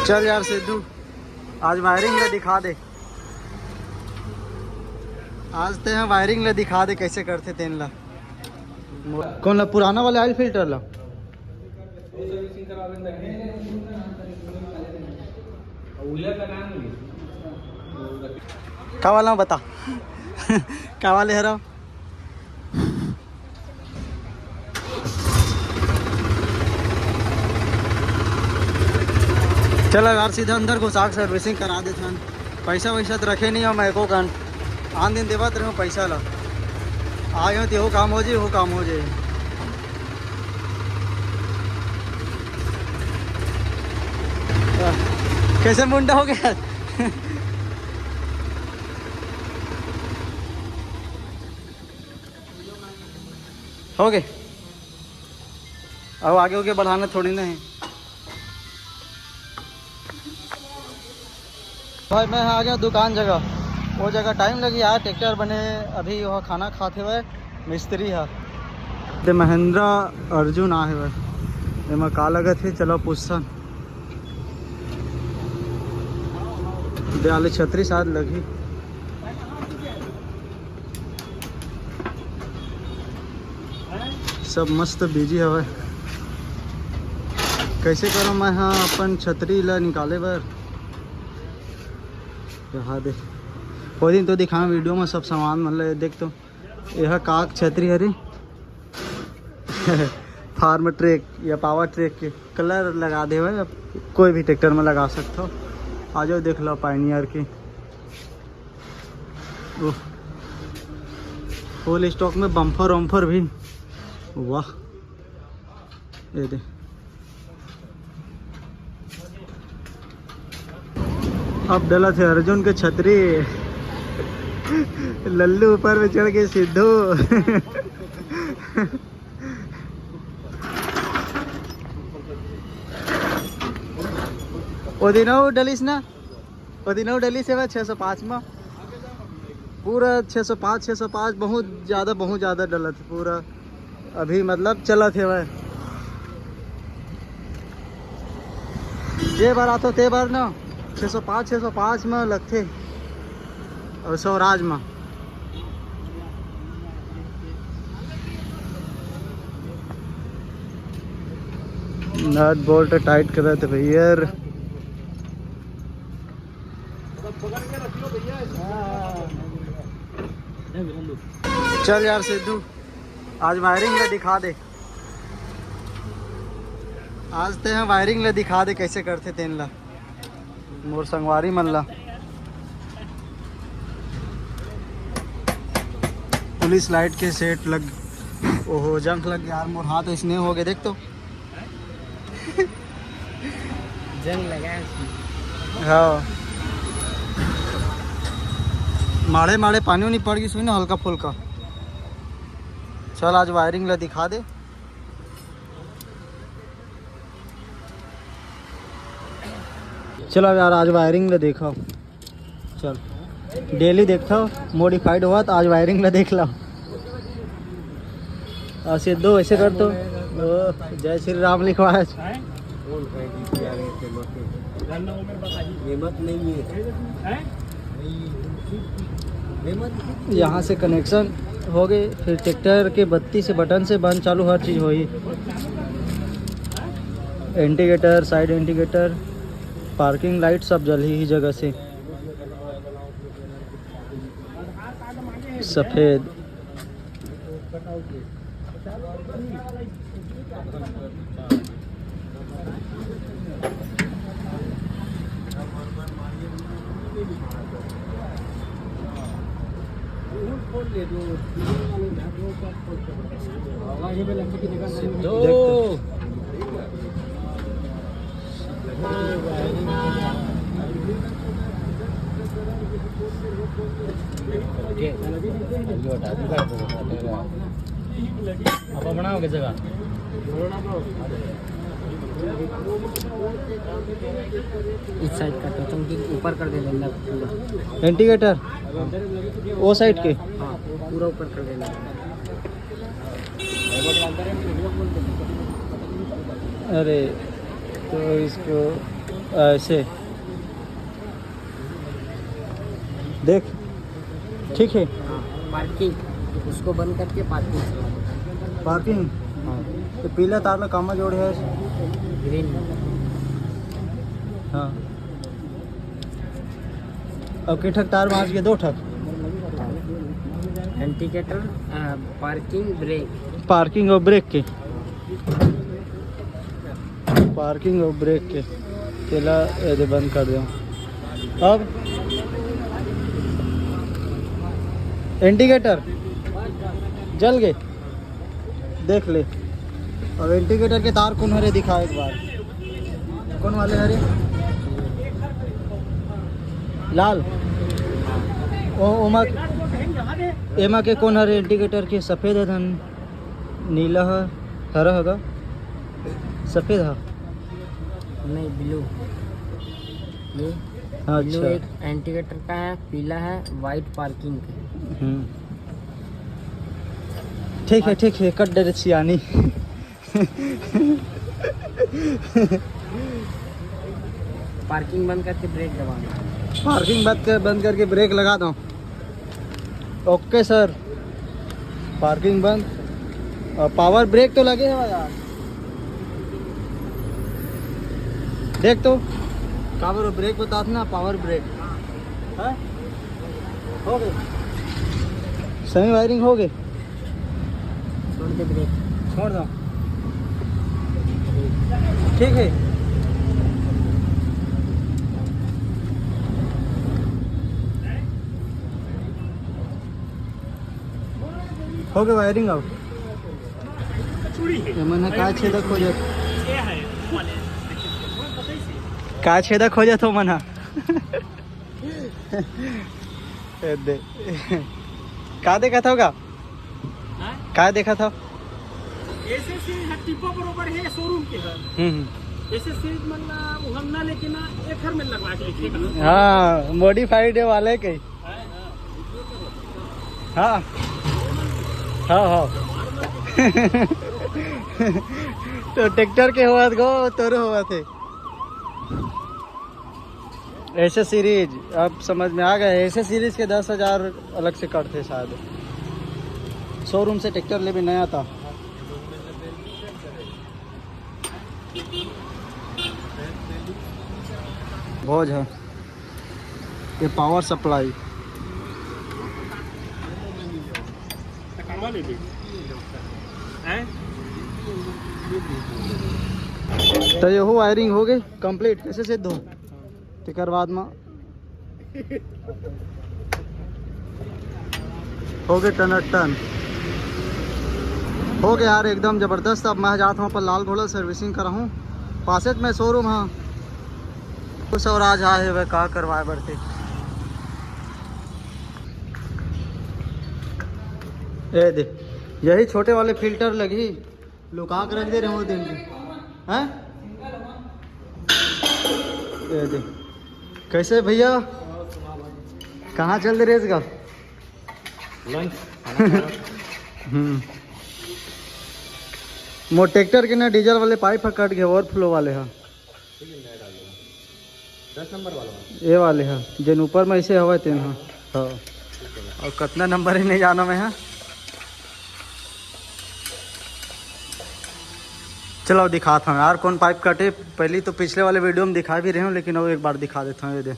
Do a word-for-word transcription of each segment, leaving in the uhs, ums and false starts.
चल यार सिद्धू, आज वायरिंग ला दिखा दे। आज ते वायरिंग ला दिखा दे, कैसे करथे तेन ला। कौन ला? पुराना वाला ऑयल फिल्टर ला? का वाला बता? का वाले हरा? चलो यार, सीधा अंदर घुसा के सर्विसिंग करा देथन। पैसा वैसा तो रखे नहीं हम एको कन, आन दिन देवत रहूँ पैसा ला। आए हो तो एहू काम हो जाए, एहू काम हो जाए। कैसे मुंडा हो गया? हो गए। अब आगे हो गया, बढ़ाना थोड़ी ना है। भाई मैं आ गया दुकान जगह। वो जगह टाइम लगी यार, ट्रैक्टर बने। अभी वो खाना खाते हुए मिस्त्री है। दे महिंद्रा अर्जुन आए हुए। एमा का लगत है, चलो पूछसन। दे आले छतरी शायद लगी। सब मस्त बिजी हवय। कैसे करो मैं हाँ अपन छतरी ला निकाले बर? यहाँ दे, वो दिन तो दिखाएं वीडियो में सब सामान मन ले। देख तो, यह काक छतरी हरे। फार्म ट्रैक या पावर ट्रैक के कलर लगा दे हवय, कोई भी ट्रैक्टर में लगा सकते हो। आ जाओ देख लो पायनियर के। ओह, फुल स्टॉक में बम्फर वम्फर भी। वाह, ये दे। अब डलत हे अर्जुन के छतरी। लल्लू ऊपर में चढ़ के सिद्धू। ओ दिन वो डलिस ना, ओ दिन वो डलिस हे छः सौ पाँच में। पूरा छः सौ पाँच, छः सौ पाँच, बहुत ज़्यादा, बहुत ज़्यादा डलत हे पूरा। अभी मतलब चलत हे भाई, जे बार आथो ते बार ना छः सौ पाँच, छः सौ पाँच में लगथे। और स्वराज में नट बोल्ट टाइट करत हे भैया। चल यार सिद्धू, आज वायरिंग ला दिखा दे। आज ते वायरिंग ला दिखा दे, कैसे करथे तेन ला। मोर संगवारी मन ला। पुलिस लाइट के सेट लग, ओहो, जंग लग यार, मोर हाथ इसने हो गए, देख तो। जंग लगा है उसमें। हाँ, माड़े माड़े पानी उनी पड़ गई सुई ना, हल्का फुल्का। चल, आज वायरिंग ला दिखा दे। चलो यार, आज वायरिंग ला देखो। चल, डेली देखता हूँ, मॉडिफाइड हुआ तो आज वायरिंग ला देख लो। और सिद्धू ऐसे कर तो, ओ, जय श्री राम लिखवा है। यहाँ से कनेक्शन हो गए, फिर ट्रैक्टर के बत्ती से बटन से बंद चालू हर चीज़ होई। Indicator, side indicator, parking light सब जलही ही जगह से। सफेद। सिद्धू। अब बनाओगे जगह। इस साइड का तो तुम ऊपर कर दे लेना पूरा। इंडिकेटर वो साइड के। हाँ, पूरा ऊपर कर देना। अरे, तो इसको ऐसे देख, ठीक है। पार्किंग, उसको बंद करके पार्किंग चला दो। पार्किंग। हाँ। तो पीला तार ला कामा जोड़े हे? ग्रीन। हाँ। अब के ठक तार बाँच गे? दो ठक। Indicator, parking, brake. पार्किंग और ब्रेक के। पार्किंग और ब्रेक के। तेला ये दे बंद कर दो। अब इंडिकेटर जल गए, देख ले। अब इंडिकेटर के तार कौन हरे, दिखा एक बार। कौन वाले हरे? लाल। ओ ओमा, एमा के कौन हरे इंडिकेटर के? सफेद है धन, नीला है, हरा होगा, सफेद है। नहीं, ब्लू। ये ब्लू अच्छा। एक इंडिकेटर का है, पीला है, वाइट पार्किंग के। हम्म। ठीक है, ठीक है, कट दे रे छियानी। पार्किंग बंद करके ब्रेक दबाना। पार्किंग बंद कर, बंद करके ब्रेक लगा दो। ओके सर, पार्किंग बंद। और पावर ब्रेक तो लगे है यार, देख तो। काबर ब्रेक बतात ना, पावर ब्रेक है। हो गए, सेमी वायरिंग हो गए। छोड़ दे ब्रेक। छोड़ दो, ठीक है। हो गए वायरिंग। अब ये मन का छेदा खोजत, का छेदा खोजत हो मन हा। ए दे। का देखत हो गा? का देखत हो? एसएस सीरीज हा टिप्पा बरोबर हे, शोरूम के हर। हम्म, हम्म। एसएस सीरीज मन ला उहन ना लेके ना, एक हर में लगवा के लेके ना। हाँ, मॉडिफाइड वाले के। हाँ, हाँ, हाँ। तो ट्रैक्टर के होवत गो, तोरो होवत हे। एसएस सीरीज, अब समझ में आ गया। एसएस सीरीज के दस हजार अलग से कटथे शायद, शोरूम से ट्रैक्टर ले भी नया था। भोज है ये पावर सप्लाई। कमा ले दे। हैं? तो यहू वायरिंग हो गई कंप्लीट, ऐसे से दो, तेकर बाद में हो गए टनाटन। हो गए यार, एकदम जबरदस्त। अब मैं जात हूँ अपन लाल घोड़ा सर्विसिंग कराहूँ, पासेज में शोरूम है। तो स्वराज आए हुए का करवाए बढ़ते। ए दे, यही छोटे वाले फिल्टर लगी, लुका के रख दे रहे हो दिन के, हैं? ए दे, कैसे भैया, कहाँ चल दे रहे इसका? लंच। हम्म। मोर ट्रैक्टर के ना डीजल वाले पाइप ह कट गए, ओवरफ्लो वाले ह। दस नंबर वाला। ये वाले ह, जेन ऊपर में ऐसे हवा तेन ह। हाँ। और कितना नंबर है नहीं जाना मैं ह। चलो दिखाता हूँ यार कौन पाइप कटे। पहले तो पिछले वाले वीडियो में दिखा भी रहे हूँ, लेकिन अब एक बार दिखा देता हूँ। ये दे,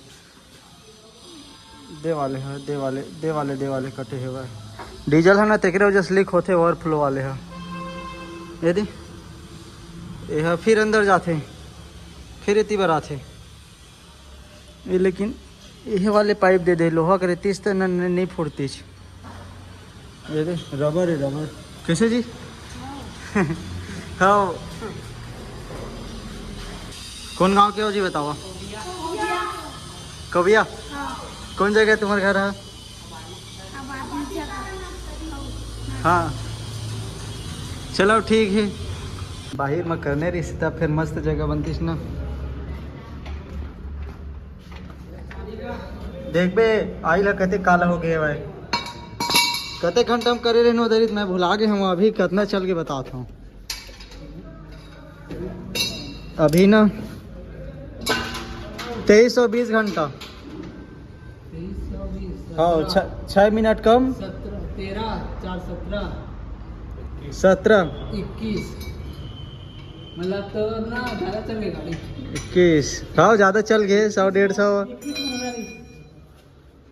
दे वाले ह, दे वाले, दे वाले, दे वाले कटे हुए। डीजल है ना, तेकरे वजह से लीक होते, ओवरफ्लो वाले ह। ये दे, ये ह, फिर अंदर जाते, फिर इतनी बार आते। ये लेकिन ये वाले पाइप दे दे, लोहा के रहतीस त न, न, नहीं फुटतीस। ये दे, रबर है, रबर। कैसे जी? हाँ। कौन गांव के हो जी, बताओ? कबिया। कौन जगह तुम्हारा घर है? हाँ, चलो ठीक है। बाहिर में करने रही सीता, फिर मस्त जगह बनतीस ना। देख बे, आइल ह कते काला हो गए भाई। कते घंटा में करे रहनो दरित, मैं भुला गए हूँ। अभी कितना चल के बताता हूँ। अभी ना तेईस सौ बीस घंटा। तेईस सौ बीस, हाँ, छः मिनट कम। सत्रह, तेरह, चार, सत्रह। सत्रह। इक्कीस। मतलब तो ना, ज़्यादा चल गई गाड़ी। इक्कीस। हाँ, ज़्यादा चल गए, सौ डेढ़ सौ। इक्कीस में होना नहीं।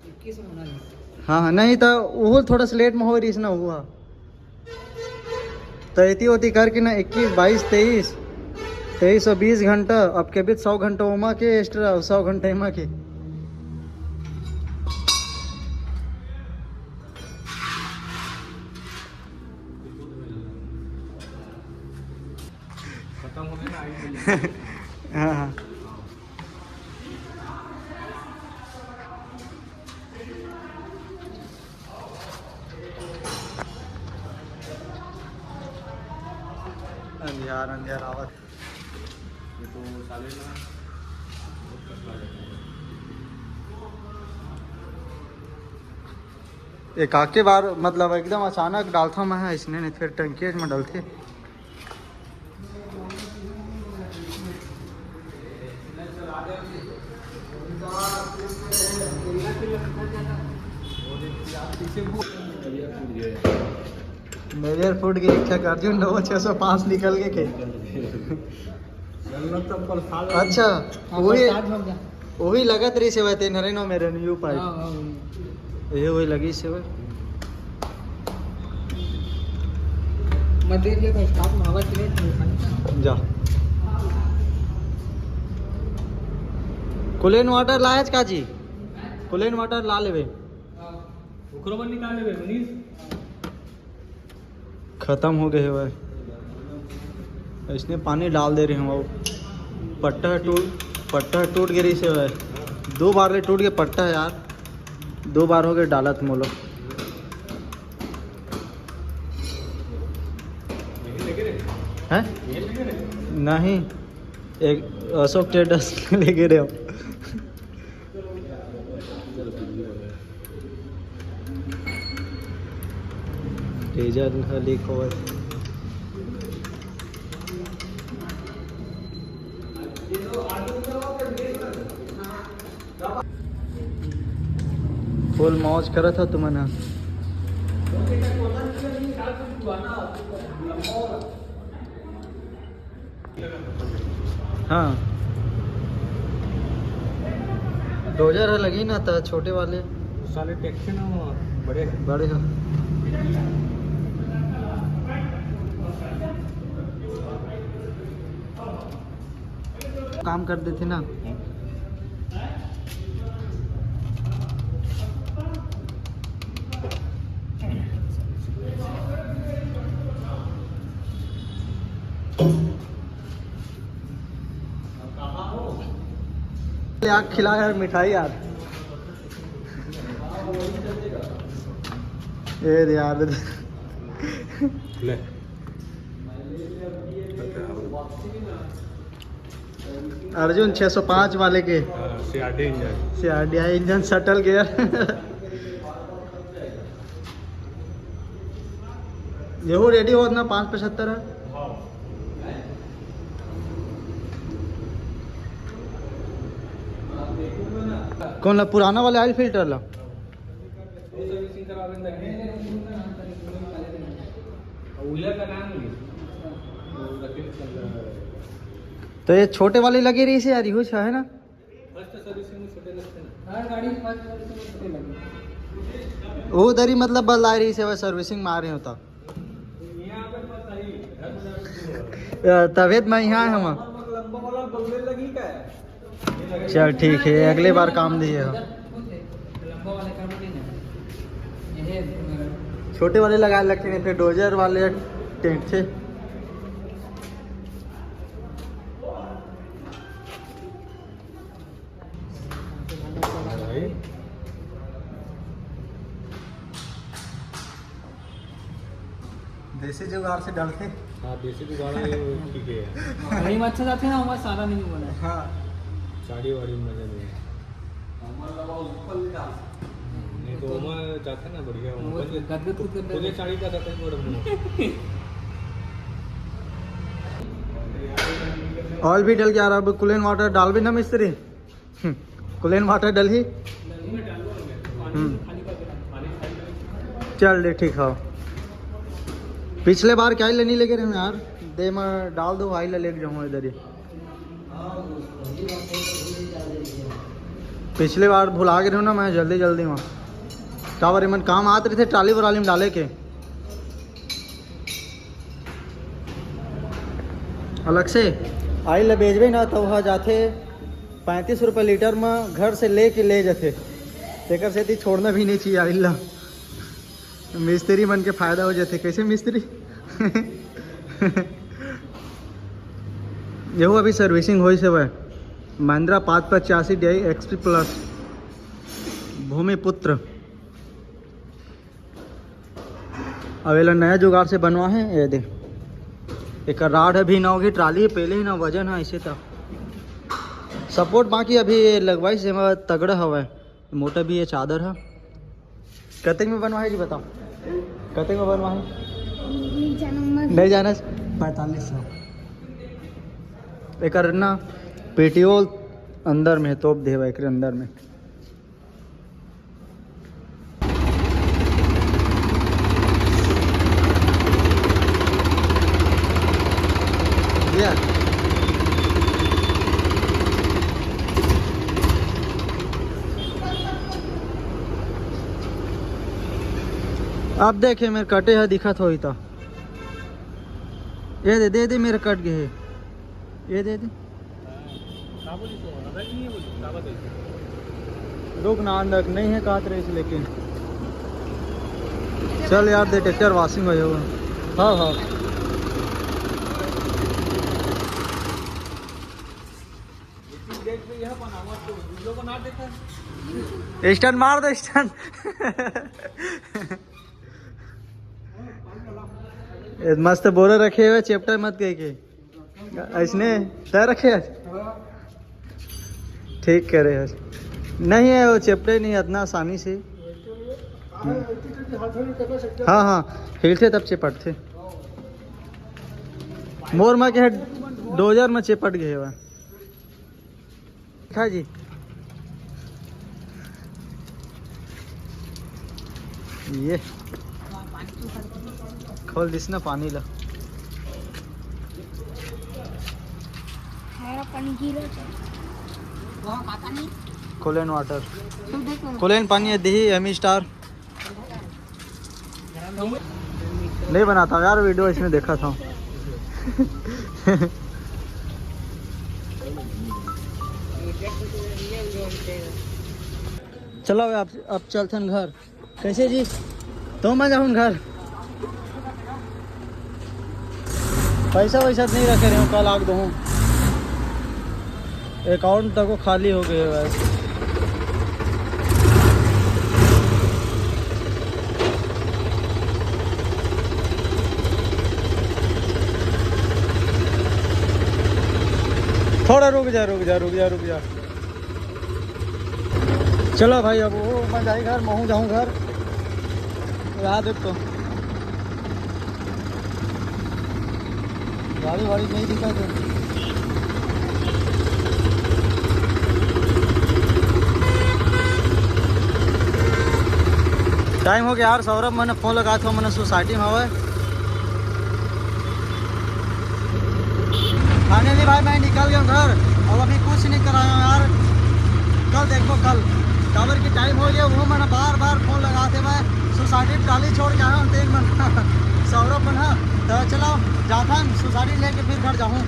इक्कीस में होना नहीं। हाँ, हाँ, नहीं तो वो थोड़ा सा लेट में हो रही ना हुआ। तो एती ओती करके ना, इक्कीस, बाईस, तेईस, तेईस सौ बीस घंटा, अब के बीच सौ घंटा ओमा के एक्स्ट्रा, सौ घंटा एमा के। खत्म हो गया ना, आई नहीं। हाँ, हाँ। अंधियार, अंधियार आवत। ये तो साले ना बहुत कष्ट आ जाता है। एक आके बार, मतलब, एकदम अचानक डालता मैं, इसने नहीं, फिर टंकी में डलते। मेजर फूट के एक ठक अर्जुन नौ छः सौ पाँच निकल के के। अच्छा, हाँ, वही, वही लगत रही से वह तेन हरे नो मेरे न्यू पाइप। हाँ, हाँ, वही। ये वही लगी से वह। मत देख ले तो स्टाफ में हवा चले तो। जा। कुलेन वाटर लायच का जी? कुलेन वाटर ला लेवे। हाँ। ओकरो बर निकाल लेबे, मनीष। खत्म हो गए हे भाई। इसने पानी डाल दे रहे हैं वो। पट्टा टूट, पट्टा टूट गए से भाई। दो बार ले टूट गए पट्टा यार। दो बार हो गए डालत मोलो। हैं? नहीं, एक अशोक ट्रेडर्स लेके रहे हो। डीजल ह लीक होवत। फुल मौज करत ह तुमन ह। हाँ, डोजर ह लगी ना, त छोटे वाले। साले टैक्सी ना, वो बड़े। बड़े हो। काम कर देते ना। आग खिला यार, मिठाई यार। ए दे यार। ले। अर्जुन छह सौ पाँच वाले के। हाँ, CRD engine. CRD engine, shuttle gear. यहू रेडी होत ना, पाँच पचहत्तर है। कौन ला, पुराना वाले ऑयल फिल्टर ला? तो ये छोटे वाले लगे रही से यार, यूज है ना? वो दरी मतलब बदला रही से, सर्विसिंग मारे होता। तबियत में यहाँ है हम। चल ठीक है, अगले बार काम दिए हो। छोटे वाले लगा रखे नहीं, फिर डोजर वाले टेंट थे। देसी जुगाड़ से डलथे। हाँ, देसी जुगाड़ है, वो ठीक है। वही में अच्छा जाथे ना, ओमा सारा नहीं बना। हाँ। साड़ी वाड़ी में मजा नहीं है। नहीं तो ओमा जाथे ना बढ़िया, वो ओमा गदगद खुद गदगद। खुदे साड़ी का जाथे, बड़ा मुंह। ऑयल भी डल गया, अब कूलेंट वाटर डालबे ना मिस्त्री। कुलेन वाटर डलही। हम्म। चल दे, ठीक हो। पिछले बार क्या ही लेनी लेके रहे यार, दे मैं डाल दो, आई ला लेके जाऊँ इधर ही। पिछले बार भुला के रहे ना मैं जल्दी जल्दी में, का बार एमन काम आत रहिथे ट्राली वराली में डाले के। अलग से आई ला बेचबे ना, तो वह जाथे पैंतीस रुपये लीटर में, घर से लेके ले जाथे। तेकर सेती छोड़ना भी नहीं चाहिए आइल ला। मिस्त्री मन के फायदा हो जाथे। कैसे मिस्त्री? यहू अभी सर्विसिंग होइस हवय। महिंद्रा पाँच पचासी D I X P Plus भूमिपुत्र। अब एला नया जुगाड़ से बनवा हे, ये दे। एकर राड अभी ना होगी, ट्राली पहले ही ना वजन है ऐसे तक। सपोर्ट बाकी अभी ये लगवाइस, जेमा तगड़ा हवय। मोटा भी ये चादर है। कतेक में बनवा हे जी, बताओ, कतेक में बनवा हे? नहीं जानस? पैंतालीस सौ। एकर ना पेटियोल अंदर में, तोप देवा एकरे अंदर में। अब देखे मेर कटे ह दिखत होही त। ये दे, दे, दे, मेर कट गे हे। ये दे दे। रुक ना, अंदर नहीं है कात रहे, लेकिन चल यार, दे ट्रैक्टर वॉशिंग हो जाओ। हाँ, हाँ। स्टैंड मार दो, स्टैंड। ये मस्त बोरा रखे हुए, चेपटा मत कह के। ऐसने तय रखे हस? ठीक करे हस। नहीं है, वो चेपटे नहीं इतना आसानी से। हाँ, हाँ, हिलथे तब चेपटथे। मोर मा के डोजर में चेपट गए हुआ। खा जी। ये खोल दिस ना पानी ला। हमारा पानी गीला है। कुलेन वाटर। तू देख ना। कुलेन पानी है, देही एमी स्टार। नहीं बनाता यार वीडियो, इसमें देखा था। चलो अब, अब चलथन घर। कैसे जी? तो मैं जाऊँ घर। पैसा वैसा नहीं रखे रहे हूँ, कल आग दो। अकाउंट तक खाली हो गए बस। थोड़ा रुक जा, रुक जा, रुक जा, रुक जा। चलो भाई, अब वो मैं जाई घर, महूँ जाऊँ घर। याद एक तो गाड़ी वाड़ी नहीं दिखा दे। टाइम हो गया यार, सौरभ मैंने फोन लगा था, मैंने सोसाइटी में हवा है। फाइनली भाई, मैं निकल गया घर। अब अभी कुछ नहीं कराया यार, कल देखो कल। काबर की टाइम हो गया, वो मैंने बार बार फोन लगा थे। मैं सोसाइटी ट्राली छोड़ के आया हूँ, तीन मन सौरभ मन। तो चलो, जाता हूँ सोसाइटी लेके फिर घर जाऊँ।